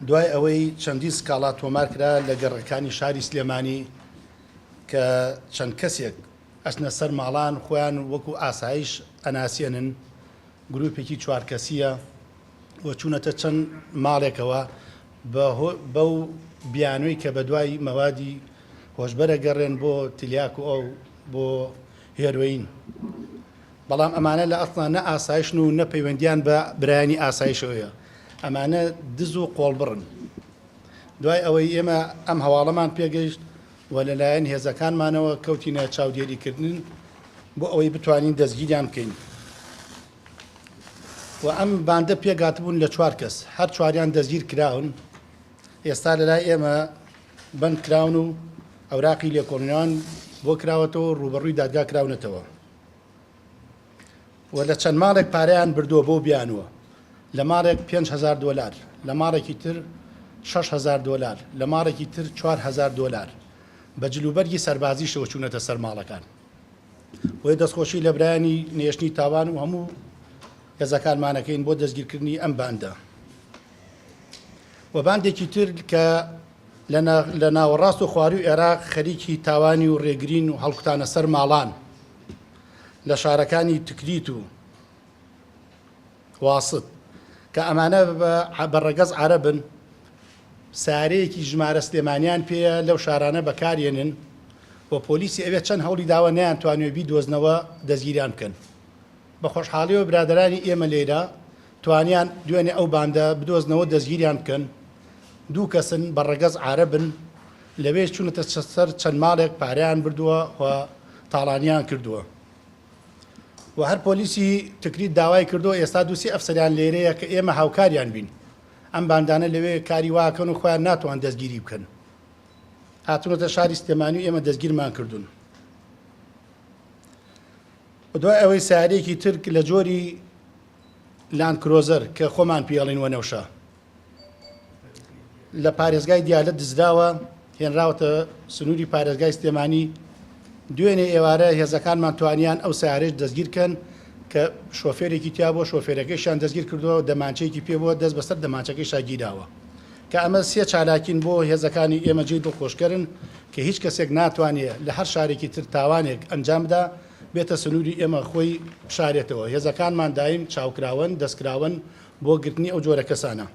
دوای ئەوەی چەندین سکاڵا تۆمارکرا لە گەڕەکانی شاری سلێمانی کە چەند کەسێک ئەچنە سەر ماڵان خۆیان وەکو ئاسایش ئەناسێنن، گروپێکی چوار کەسییە و چوونەتە چەند ماڵێکەوە بەو بیانووی کە بەدوای مەوادی هۆشبەرە گەڕێن بۆ تلیاک و ئەو بۆ هێرۆین. بەڵام ئەمانە لە ئەسڵا نە ئاسایشن و نە پەیوەندیان بە برایانی ئاسایشەوەیە، ئەمانە دز و قۆڵبڕن. دوای ئەوەی ئێمە ئەم هەواڵەمان پێگەیشت و لەلایەن هێزەکانمانەوە کەوتینە چاودێریکردن بۆ ئەوەی بتوانین دەستگیریان بکەین و ئەم باندە پێکهاتبوون لە چوار کەس، هەر چواریان دەستگیر کراون، ئێستا لەلای ئێمە بەند کراون و ئەوراقی لێکۆڵینەوەیان بۆ کراوەتەوە و ڕووبەڕووی دادگا کراونەتەوە. و لە چەند ماڵێک پارەیان بردووە بەو بیانووە، لە ماڵێک 5000 دۆلار، لە ماڵێکی تر 6000 دۆلار، لە ماڵێکی تر 4000 دۆلار، بە جلوبەرگی سەربازیشەوە چوونەتە سەر ماڵەکان. بۆیە دەستخۆشی لە برایانی نێشتنی تاوان و هەموو هێزەکانمانەکەین بۆ دەستگیرکردنی ئەم باندە و باندێکی تر کە لە ناوەڕاست و خواروی عێراق خەریکی تاوانی و ڕێگرین و هەڵکوتانە سەر ماڵان لە شارەکانی تکریت و واسط کە ئەمانە بە ڕەگەز عەرەبن، سەیارەیەکی ژمارە سلێمانیان پێیە لەو شارانە بەکارێنن و پۆلیسی ئەوێ چەند هەوڵی داوە نەیانتوانیوە بیدۆزنەوە دەستگیریان بکەن. بە خۆشحاڵیەوە برادەرانی ئێمە لێرە توانیان دوێنێ ئەو باندە بدۆزنەوە دەستگیریان بکەن، دوو کەسن بە ڕەگەز عارەبن، لەوێش چوونەتە سەر چەند ماڵێک پارەیان بردووە و تاڵانیان کردووە و هەر پۆلیسی تکریت داوای کردووە ئێستا دوو سێ ئەفسەریان لێرەیە کە ئێمە هاوکاریان بین ئەم باندانە لەوێ کاری واکەن و خۆیان ناتوان دەستگیری بکەن هاتوونەتە شاری سلێمانی و ئێمە دەستگیرمان کردوون. دوای ئەوەی سەیارەیەکی تر لە جۆری لاندکرۆزەر کە خۆمان پێڵین وەنەوشە لە پارێزگای دیالە دزراوە هێنراوەتە سنووری پارێزگای سلێمانی دوێنێ ئێوارە هێزەکانمان توانیان ئەو سیارەش دەستگیر کەن کە شۆفێرێکی تیا بۆ شۆفێرەکەیشیان دەستگیر کردووە دەمانچەیەکی پێ بووە دەست بەسەر دەمانچەکەیشا گیراوە کە ئەمە سێ چالاکین بۆ هێزەکانی ئێمە جێی دڵخۆشکەرن کە هیچ کەسێک ناتوانێ لە هەر شارێکی تر تاوانێک ئەنجام بدا بێتە سنووری ئێمە خۆی بشارێتەوە هێزەکانمان دایم چاوکراوەن دەستکراوەن بۆ گرتنی ئەو جۆرە کەسانە.